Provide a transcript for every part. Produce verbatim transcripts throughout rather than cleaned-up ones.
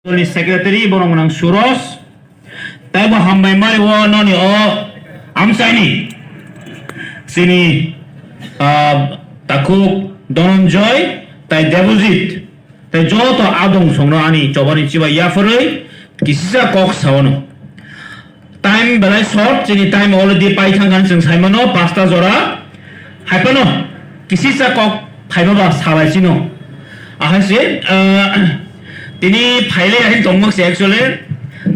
Ni secretary borok nang Suros, taibo hambai mari o noni o amchaini chini, ah, takhuk Dhananjay tai Debojit tai joto adong songno ani chobani chibai yapharwi kisisa kok saono. Time belai short, chini time already pai thangkha, chwng saimano pasta jora. Haipano kisisa kok phaiba ba salai chino. Ahai se, ah, tini phaile ahin tongmak se actually.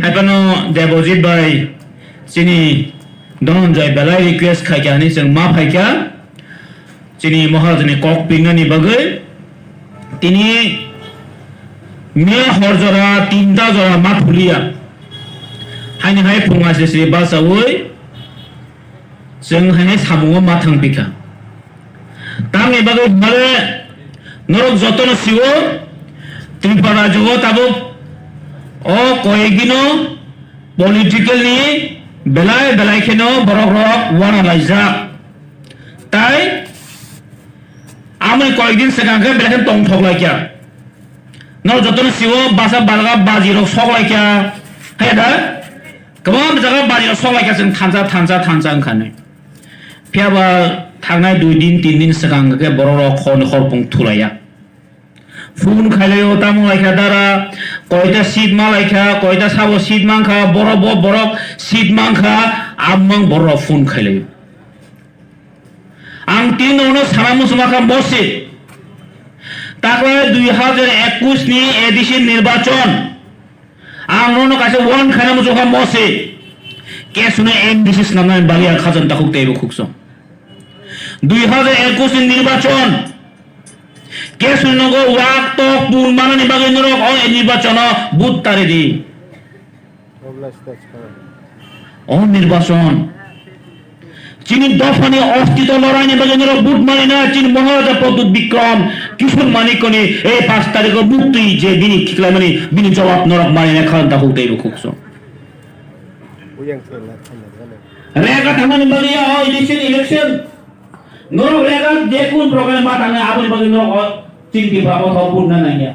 Haipano Debojit bai chini Dhananjay belai request khaikha hinwi chwng ma phaikha. Chini Maharajani kok pingnani bagwi tini miya hor jora tinta jora ma thuliya. Haini hai phunga se se bachaui chwng haini samungo ma thang pikha. Tamni bagwi hwnmale norok jotono siwo Tripura rajyo tabuk o koyekdino political ni belai belai kheno borok rok wana laijak. Tai amoni koyekdin swkang khe belai khe tongthok lai kha. Norok jotono siwo basa balga baji rok sok lai kha. Hai da? Kwbang jaga baji rok sok lai kha, chwng thansa, thansa, thansa wngkha nai. Phiya ba thangnai dui din, tin din swkang khe borok rok hor ni hor pung thulaiya. Phone khailai o tamo lai kha dara, koita seat ma lai kha, koita sabo seat man kha, borok bo borok seat man kha, amang borok phone khailai o. Ang tin nono sana muchung kha mose. Takla dui hajar ekwis ni A D C nirbachon. Ang nono kaisa warn khaina muchung kha mose. Kesuno M D C snamnani bagwi ang khajang takhuk teibo khukso. Dui hajar ekwis ni nirbachon. Kesuno nogo wak tok pun manani bagwi norok o nirbachono vote tari di. O nirbachon chini dophani ostito loraini bagwi norok vote manina, chini Maharaja Pradyut Bikram Kishore Manikyani ei pash tarikho muktwi je bini khiklaimani bini jawab norok manina khan takhuk teibo khukso. Rega thangnani bagwi o election, election. Norok rega je kun program ma tangnai aboni bagwi norok o chini Tripura o thok vote na nangya.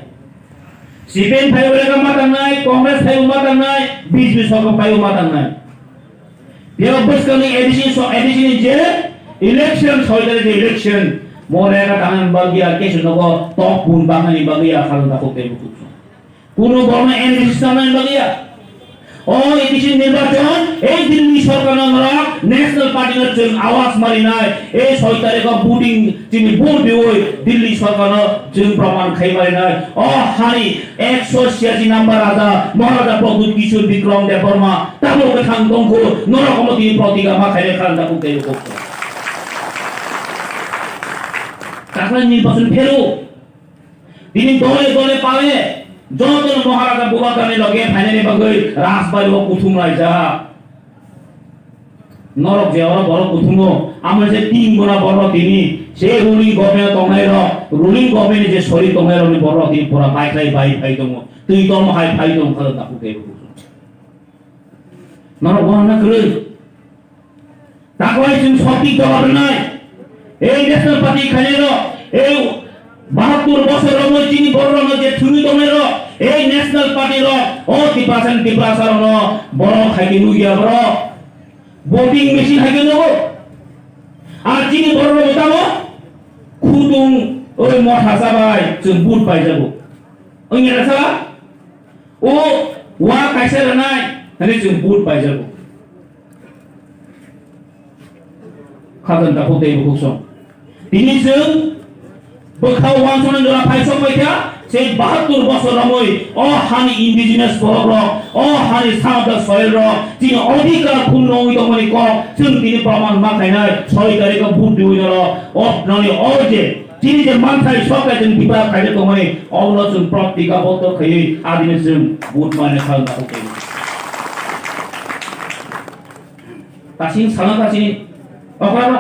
C P M phaibo rega ma tangnai, Congress phaibo ma tangnai, B J P sorkar phaibo ma tangnai. Phiya bwskangni A D C so, A D C ni je election, soitari je election, mo rega tangnani bagwi ya, kesu nogo tok pun bangnani bagwi ya, khalung takhuk teibo khukso. Kunu borno N D C sanani bagwi ya. O A D C nirbachon, ei Delhi sorkarno norok National Party no chwng awas marinai, ei soi tarikho voting chini vote biwi Delhi sorkarno chwng proman khai marinai. O hani ekso chiyasi number raja Maharaja Pradyut Kishore Bikram Debbarma tamo kwthang tongkhu norok omo tini protiga ma khainai khan da kuk tei kuk. Takla nirbachon phero. Tini dole dole pale joto Maharaja Bubagrani loge phainani bagwi Rajbari o kuthum laijak. Norok je oro borok kuthumo, amo je tin guna borok tini, je ruling government tongnai rok, ruling government ni je sori tongnai rok ni borok tini pura bai khlai bai phai tongo, twi tong hai phai tong kha da kuk tei kuk. Norok bo hana kwrwi. Takwai chwng soti jawab rwnai. Ei National Party khainai rok, ei bahattur bosor romwi chini borok rokno je thwngwi tongnai rok, ei National Party rok, o Tiprasa ni Tiprasa rokno borok hai khe nukya borok. Voting machine hai khe nugo. Ar chini borok rok tamo khutung oi motha chabai chwng vote paijago. Ongya na sala? O wa kaisa rwnai hwnwi chwng vote paijago. Khajang takhuk tei bukhuk song. Tini chwng bwkha uansuknani jora phai sok bai kha, se bahattur bosor romwi o hani indigenous borok rok, o hani sanata soil rok, chini odhikar khum nongwi tongmani kok, chwng tini proman ma khainai, soi tarikho vote diwi norok, o noni o je Chini je manthai sokai chwng Tripura khaijak tongmani, obono chwng prop tika botto khaiwi adini chwng vote mane kha wngkha. Tasing sana tasing okra no.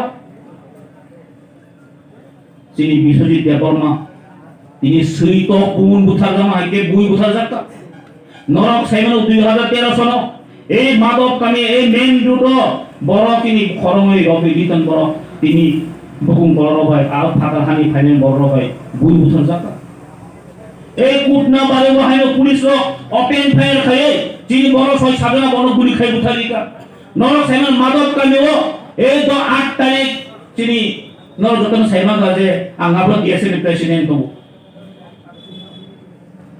Chini Biswajit Debbarma, tini swi tok bumun butharjakma hai khe bui butharjak ta. Norok saimano dui hajar tero sono, ei Madhop kami, ei main road o, borok tini khorongwi rogwi ditan borok tini bukung borok rok bai, a phatar hani phainai borok rok bai bui butharjak ta. Ei kutna bare bo haino police rok open fire khai, chini borok soi sajana bono guli khai buthar rika. Norok saiman Madhab Kami o, ei do aat tarik chini norok jotono saiman kha je ang abo D S F ni president tongo.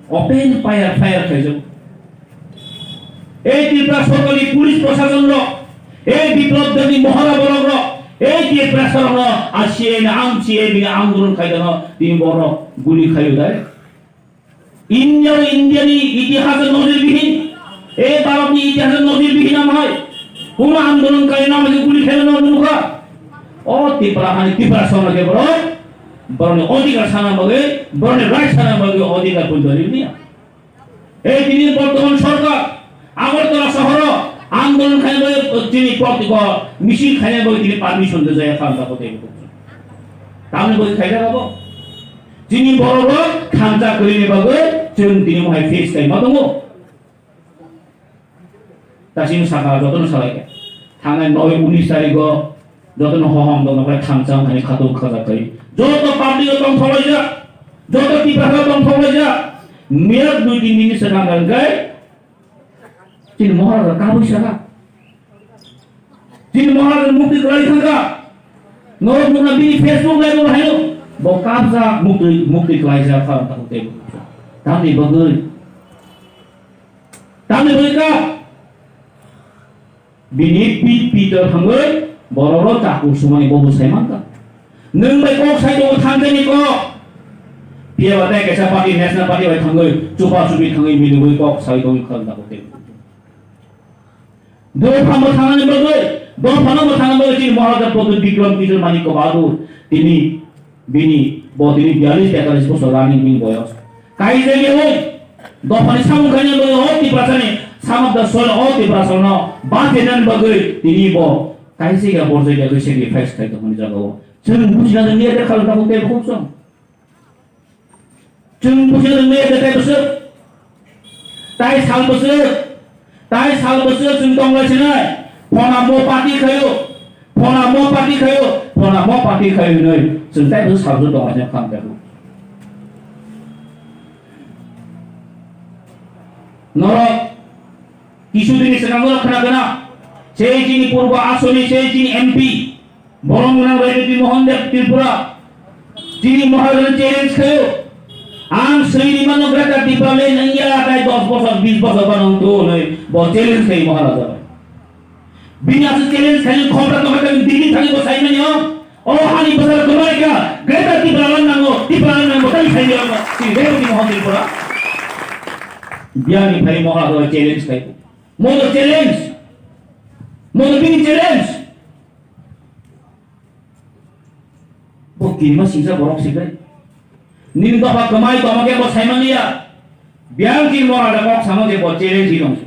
Open fire, fire khaijak. Ei Tripura sorkar ni police prosason rok, ei Biplab Debni mohara borok rok, ei Tripura sorkar no a C A ni ang C A ni andolon khaijak no tini borok guli khayo dai. India, India ni itihas nojir bihin, ei Bharat ni itihas nojir bihin amhai, kono andolon khaina amhai guli khaina no nukha. O Tripura hani Tripura sorkar ke borok, borok ni odhikar sana bagwi, borok ni right sana bagwi odhikar punjori niya. Ei tini bortoman sorkar Agartala sohoro andolon khaina bagwi tini protiko misil khaina bagwi tini permission rijak kha ang tabuk tei. Tamni bagwi khaijak abo? Tini borok rok thansa kwrwini bagwi chwng tini mohai face khaima tongo. Tasing saka jotono salai khe. Thangnai noi unis tarikh o jotono hohom dono khe thansa hai khatung khajak kai. Joto public o tongthok laijak. Joto Tiprasa tongthok laijak. Miyat dui tin din ni swkang hwnkhe chini Maharaja kabui saka. Chini Maharaja mukti kwlai thangkha. Norok nukna bini Facebook live o haino. Bo kabjak mukti, mukti kwlaijak kha ang takhuk tei. Tamni bagwi. Tamni bagwi kha. Bini pi, pi to thangwi borok rok chakur sumani bobo sai mankha. Nwng bai kok sai tongo thangjani kok. Phiya ba tei kaisa party, National Party bai thangwi chupa chupi thangwi milwi kok sai tongwi khwlwng tabuk tei. Dopha mwthangnani bagwi, dopha no mwthangna bagwi chini Maharaja Pradyut Bikram Kishore Manikya Bahadur tini Bini bo tini biyalish tetalis bosor running bini boyos. Kaijagya oi, dophani samung khaina bagwi o Tiprasani, some of the soil o Tiprasano bathainan bagwi tini bo kaijagya borjagya khe sacrifice khai tongmani jagao. Chwng bujina nangya de khalna bagwi tei bukhuk chwng. Chwng bujina nangya de tei bwswk. Tai sal bwswk, tai sal bwswk chwng tong lai sinai. Phona mo party khayo, phona mo party khayo, phona mo party khayo hinwi chwng tai bwswk sal bwswk tong lai sinai kha ang kebo. Norok kisu dini swkang norok khna gana. Sei chini purbo asoni, sei chini M P. Borom gwnang Raidoti Mohan Deb Tripura. Chini Maharaja challenge khayo. Ang swi rimano Greater Tipraland wngya tai dos bosor, bis bosor bano wngthu hwnwi bo challenge khayo Maharaja bai. Bini aswk challenge khayo khopra tongkha tei Delhi thangwi bo saimani o. O hani bwsar kwmai kha Greater Tipraland nango, Tipraland nango tei saimani o. Chini Raidoti Mohan Tripura. Biyani phai Maharaja bai challenge khayo. Modo challenge. Modo bini challenge. Bo kirima singsa borok si bai. Nini dopha kwmai tongma khe bo saimani ya. Biyang chini Maharaja kok samo je bo challenge hi tong.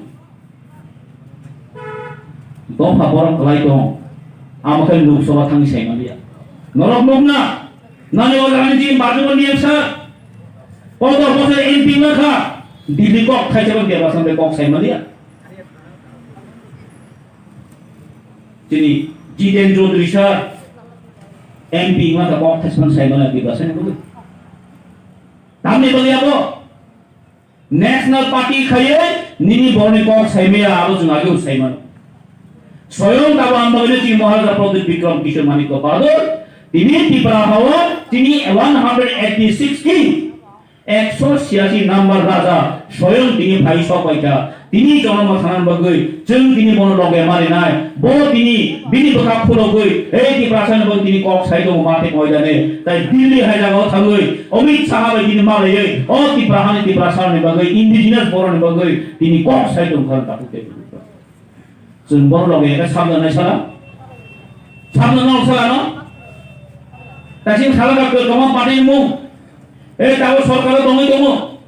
Dopha borok kwlai tong. Amo khe Lok Sabha thangwi saimani ya. Norok nukna. Nani o jagani chini Bajubandi M sir. Kotor bosor M P wngkha. Delhi kok thaisa bo Debasanta kok saimani ya. Chini Jiten Chaudhary sir, M P wngkha kok thaichman saimano Tiprasani bagwi. Tamni bagwi abo National Party khaiwi nini borokni kok saimaya abo chwng ageo saimano. Soyong tabuk ang bagwino chini Maharaja Pradyut Bikram Kishore Manikya Bahadur tini Tripura hao tini one hundred eighty six ki Ekso siyasi number raja soyong tini phai sok bai kha. Tini jonomo thanani bagwi chwng tini bono loge marinai. Bo tini bini bwkha khulogwi ei Tiprasani bagwi tini kok sai tongo mate koidane. Tai Delhi hai jagao thangwi Amit Shah bai tini malaiwi o Tipra hani Tiprasani bagwi indigenous boroni bagwi tini kok sai tongkha takhuk tei. Chwng bono loge ekhe sabjak nai sala. Sabjak nai sala no. Tasing sala ka kwbangma party mung. E tago sorkar o tongwi tongo.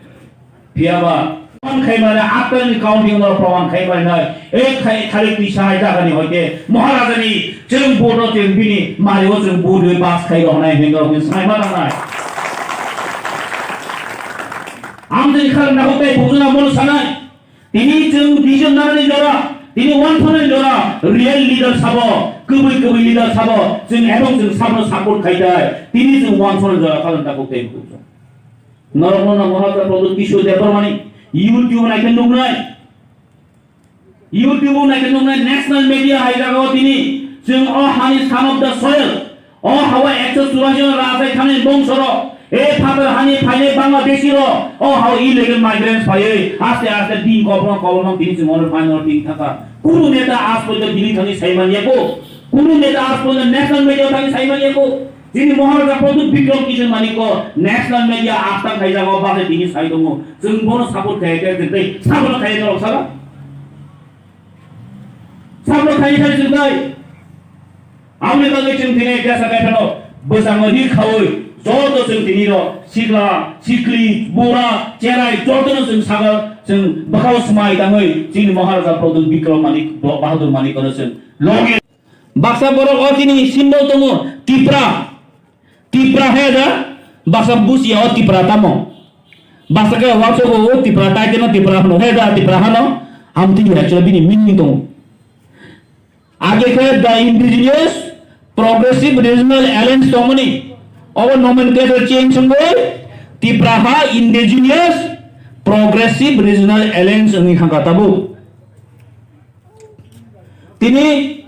Phiya ba proman khai mane atal ni counting no proman khai mane nai. E khai khali twi sai jaga ni hoite Maharaja ni chwng vote o chwng bini mari o chwng vote wi pass khai rok nai hwng rok ni sai ma tangnai. Ang tei khali na hote bujuna mon sanai. Tini chwng vision narani jora, tini uansuknani jora, real leader sabo, kwbwi kwbwi leader sabo, chwng ebong chwng sabno support khai dai. Tini chwng uansuknani jora khalon takhuk tei bukhuk. Norokno no Maharajah Pradyut Kishore Debbarmani YouTube naikhe nuknai. YouTube naikhe nuknai national media hai jagao tini chwng o hani son of the soil. O hao ekso churashi no rajai thani bongso ro. E phatar hani phainai Bangladeshi ro. O hao illegal migrants phaiwi aste aste din koplong koplong tini chwng ono final tin thaka. Kunu neta aaj porjonto tini thani saimanya ko. Kunu neta aaj porjonto national media thani saimanya ko. Chini Maharaja Pradyut Bikram Kishore Manik ko national media akhtar khai jago base tini sai tongo. Chwng bono support khai khai tei support khai norok sala. Support khai khai chwng tai. Amni bagwi chwng tini jesa khai phano bwsangno ri khaui joto chwng tini ro sikla, sikli, bura, cherai jotono chwng sagal chwng bwkhao smai tangwi chini Maharaja Pradyut Bikram Manik, Bahadur Manik kono chwng logi. Baksa borok o chini symbol tongo, Tipra. Tipra he da, baksa busia o Tipra tamo. Baksa khe wansuk o Tipra tai khe no Tipra hano, he da Tipra hano, hamtwi hai chwla bini meaning tongo. Age khe the Indigenous Progressive Regional Alliance tongmani, obo nomenclature change wngwi Tipra ha Indigenous Progressive Regional Alliance wngwi thangkha tabuk. Tini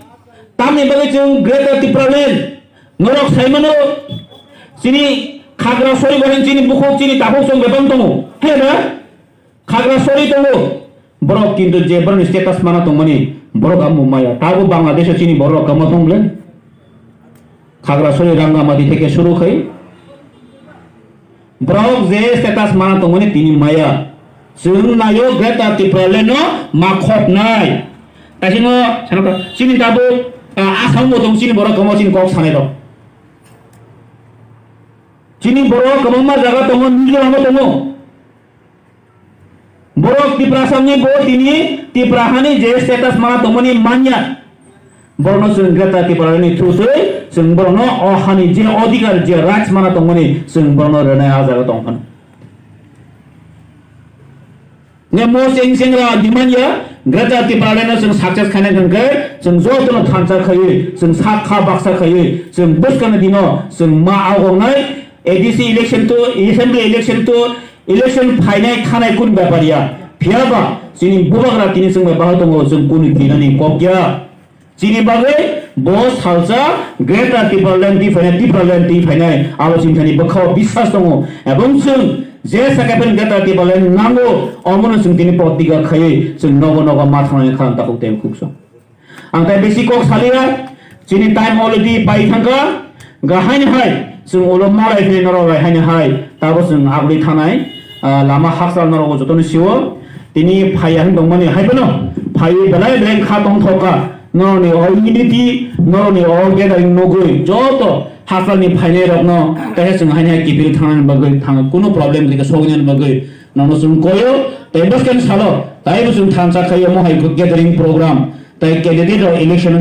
tamni bagwi chwng Greater Tipraland norok saimano, chini Khagrasori bahai chini bukhuk chini takhuk chwng bebak tongo, he na? Khagrasori tongo. Borok kintu je borokni status mana tongmani borok amo maya. Tabo Bangladesh chini borok kamo tong le? Khagrasori Rangamati theke suru khai. Borok je status mana tongmani tini maya. Chwng nayo Greater Tipraland no ma khoknai. Kaisingno sanokha, chini tabuk, ah, Assam bo tong chini borok kamo chini kok sanai rok. Chini borok kwbangma jaga tongo, Mizoram o tongo. Borok Tiprasa wngwi bo tini Tipra hani je status mana tongmani manya. Borokno chwng Greater Tipraland ni through twi chwng borokno o hani je odhikar je rights mana tongmani chwng borokno rwnai ah jaga tong phano. Nemo cheng chengra dimanya Greater Tipraland no chwng success khaina hwnkhe chwng jotono thansa khaiwi chwng sak kha baksa khaiwi chwng bwskangni dino chwng ma agongnai A D C election to, assembly election to, election phainai khanai kun bepar ya. Phiyaba chini bubagra tini chwng bai bahai tongo, chwng kunu kinani kok ya. Chini bagwi bo salsa Greater Tipraland twi phainai, Tipraland twi phainai abo chini thani bwkhao biswas tongo. Ebong chwng je sakha phano Greater Tipraland nango, omono chwng tini protiga khaiwi chwng nogo nogo ma thangnani kha ang takhuk tei khukso. Ang tai besi kok saliya, chini time already pai thangkha, ga haini hai, chwng ulo malai phini norok bai haini hai, tabo chwng agli thanai, ah, lama hakchal norok jotono sio, tini phaiya hin tongmani hai phano, phaiwi belai belai kha tong thokha, norokni o unity, norokni o gathering nugwi, joto hakchalni phainai rokno, kaisa chwng haini hai kipil thangnani bagwi thang, kunu problem rikha sogwinani bagwi, nono chwng koyo, tei bwskang salo, taibo chwng thansa khai omo hai gathering program, tei candidate rok election wngkha.